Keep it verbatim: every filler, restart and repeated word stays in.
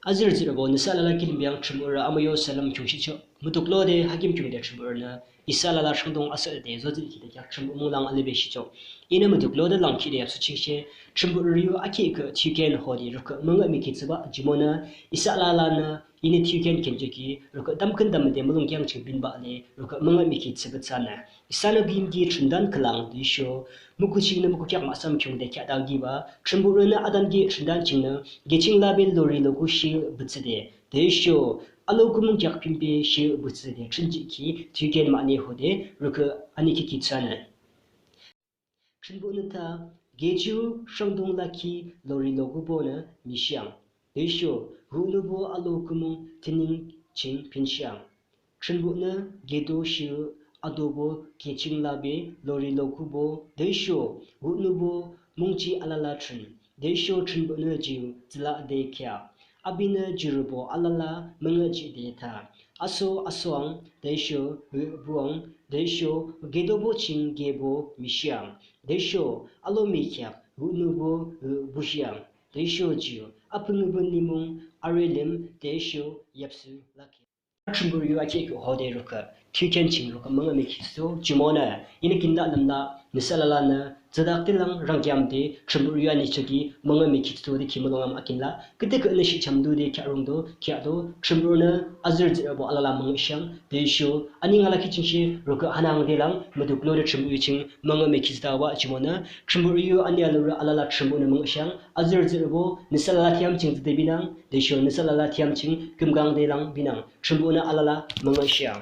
Azürü tsührübo, nüsa alala kilim bang Thrünpuh amüyu salüm khiungshihchoh. Mutuklode hakim khiungde Thrünpuhnü isa alala rhangdung asühde zojihkhi de kheak Thrünpuh munglang alibe shichoh. Inü mutuklode langkhide yapsu chingshe, Thrünpuh yu akheaküh thiyuken hode rükü müngühmühi thsübah. Jumonü isa alalanü inü thiyuken kheamchoki rükü tamkhüntamnüde mulong kheak ching binbah le rükü müngühmühi thsübah thsüanü. Isanü küyimki thründan khülang tüsho muku chingnü muku kheak mahsam khiungde kheahde kibah. Thrünpuhnü atanki thründan chingnü keching labe lori loku shi bütsüde tüsho alo kumung kheak pimpe shi bütsüde thrünjihkhi thiyuken mahne hode rükü anikhikhi thsüanü. Thrünpuhnü tha, kecho rhangdung lakhi lori lokubonü misheang, tüsho hunubo alo kumung thüning ching pinsheang. Thrünpuhnü keto shi adobo keching labe lori lokubo tüsho hunubo mungji alala thrün, tüsho Thrünpuhnü ju tsülah de kheah. Apinü jurübo alala müngühjihde tha, aso asoang tüsho hubuang tüsho ketobo ching kebo misheang, tüsho alomi kheak hunubo hubuheang, tüsho ju apungübün nimung arülim tüsho yapsu lakheah. Thrünpuh yu akheaküh hode rükü thiyuken ching rükü müngühmühi thsüdo. Jumonü inü kinla lümla nüsa alalanü tsüdak de lang rangkiamde Thrünpuh yu anichoki müngühmühi thsüdo de ki mulongam akinla küdükhühnü shihchamdude kheahrungdo kheahdo. Thrünpuhnü azürü tsührübo alala müngühsheang tüsho aning alakhi chingshe rükü hanangde lang mutuklode Thrünpuh yu ching müngühmühi thsüdo. Jumonü Thrünpuh yu ani alurü alala Thrünpuhnü müngühsheang. Azürü tsührübo, nüsa alala thiyam ching tsüde binang tüsho nüsa alala thiyam ching kümkangde lang binang. Thrünpuhnü alala müngühsheang.